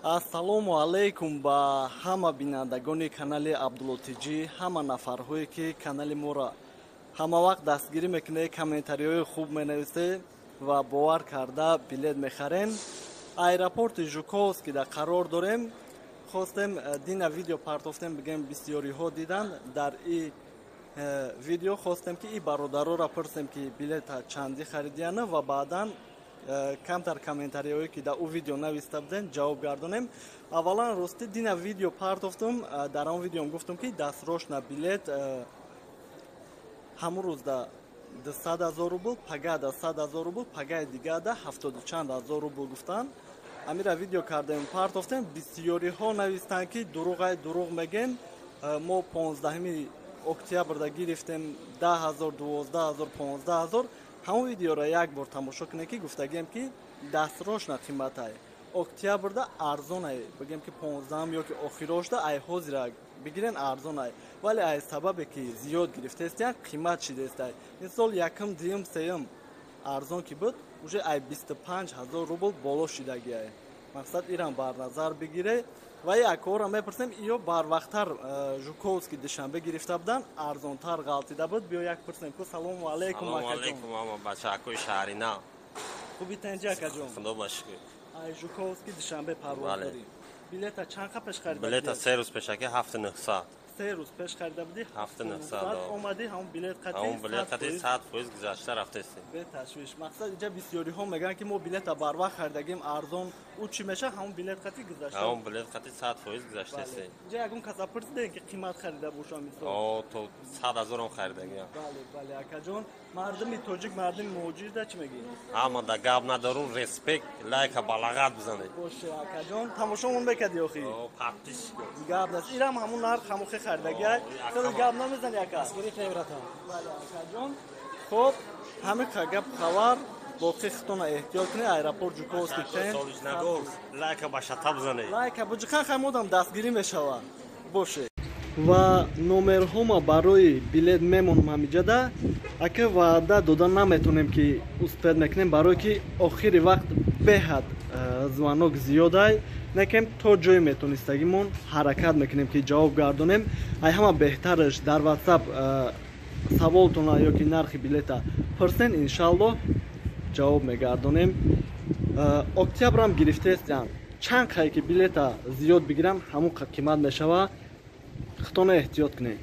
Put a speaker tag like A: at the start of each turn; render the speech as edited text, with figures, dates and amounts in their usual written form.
A: Ассалому алайкум ба ҳама бинандагони канали Абдулло Тҷӣ, ҳама нафарҳое, ки канали моро ҳамавақт дастгирӣ мекунед, комментариҳои хуб менависед ва бовар карда билет мехарен. Аэропорти Жуковский да қарор дорем. Хостем, дина видео партофтем, бигем, бисёриҳо дидан. Дар и видео хостем, ки и бародароро пурсем, ки билета чандӣ харидияна, ва баъдан камтар комментариҳое, ки дар ӯ видео нависта будем, ҷавоб гардонем. Аввалан, ростӣ, дина видео партофтум, дар он видеом гуфтум, ки дастрочно билет ҳамун рӯзда 200 000 рубл, пагада 100 000 рубл, пагаи дигада ҳафтоду чанд ҳазор рубл гуфтанд. Амира видео кардем, партофтем. Бисёриҳо навистанд, ки дурӯғай, дурӯғ мегӯем, мо 15-уми октябрда гирифтем 10 000, 12 000, 15 000. Ҳамон видеоро як бор тамошо кунед, ки гуфтагием, ки дастрочно қиматай, октябрда арзонай. Бигем, ки 15-ум ё ки охирошда, ай ҳозира бигирен, арзонай, вале ай сабабе, ки зиёд гирифтаистиян, қимат шидаистай. Мисол, якум, дуюм, сеюм арзон ки буд, уже ай 25 000 рубл боло шидагиай. Мақсад, ирам бар назар бигире. Ва якора мепурсем, иё барвақттар Жуковский Душанбе гирифта буданд, арзонтар ғалтида буд. Биё, як пурсем ку. Салому алайкум.
B: Алайкум, ама бачаакои шаҳри нав.
A: Хуби, тенҷи, акаҷон?
B: Худо ба шукр.
A: Ай Жуковский Душанбе парвоз дорӣ. Билета чанд қа пеш харида?
B: Билета 3 рӯз пешаки 7900.
A: 3 рӯз пеш харида будӣ?
B: 7900.
A: Омадӣ, ҳамон билет
B: қати? Ҳамон билет қати 100% гузашта рафтестем.
A: Беташвиш. Мақсад, инҷа бисёриҳо мегӯянд, ки мо билета барвақт харидагим, арзон. Ӯ чӣ меша, ҳамон билет қати гузашта?
B: Ҳамон билет қати 100% гузаштестем.
A: Инҷа ягон каса пурсидем, ки қимат харида бошам, мисол?
B: О, то 100 000-ам харидагиам.
A: Бале, акаҷон. Мардуми тоҷик, мардуми муҳоҷирда чӣ мегӯӣ?
B: Ҳама да гап надорум, респект, лайка балағат бизанед.
A: Боше, акаҷон. Тамошомон мекардӣ охи?
B: Подписчик.
A: Гап нест, ирам ҳамун нарх, ҳамун хе харидагиай. Хеле гап намезани, ака. Бале, акаҷон. Хоб, ҳамин гап хабар боқӣ. Хитона эҳтиёт кунед. Аэропорт Жуковский.
B: Лайка ба шата бизанед.
A: Лайка буҷиқан хаймодам дастгирӣ мешавад. Боше, ва номерҳома барои билет мемонам ҳамиҷада, ака. Ваъда дода наметонем, ки успеть мекунем, барое ки охири вақт беҳад звонок зиёдай. Некем, то ҷое метонистагимон ҳаракат мекунем, ки ҷавоб гардонем. Ай ҳама беҳтараш дар Ватсап саволтона ё ки нархи билета пурсен, иншаллоҳ, ҷавоб мегардонем. Октябрам гирифтаестян. Чанд қай ки билета зиёд бигирам, ҳамон қимат мешава. Хитона эҳтиёт кунед.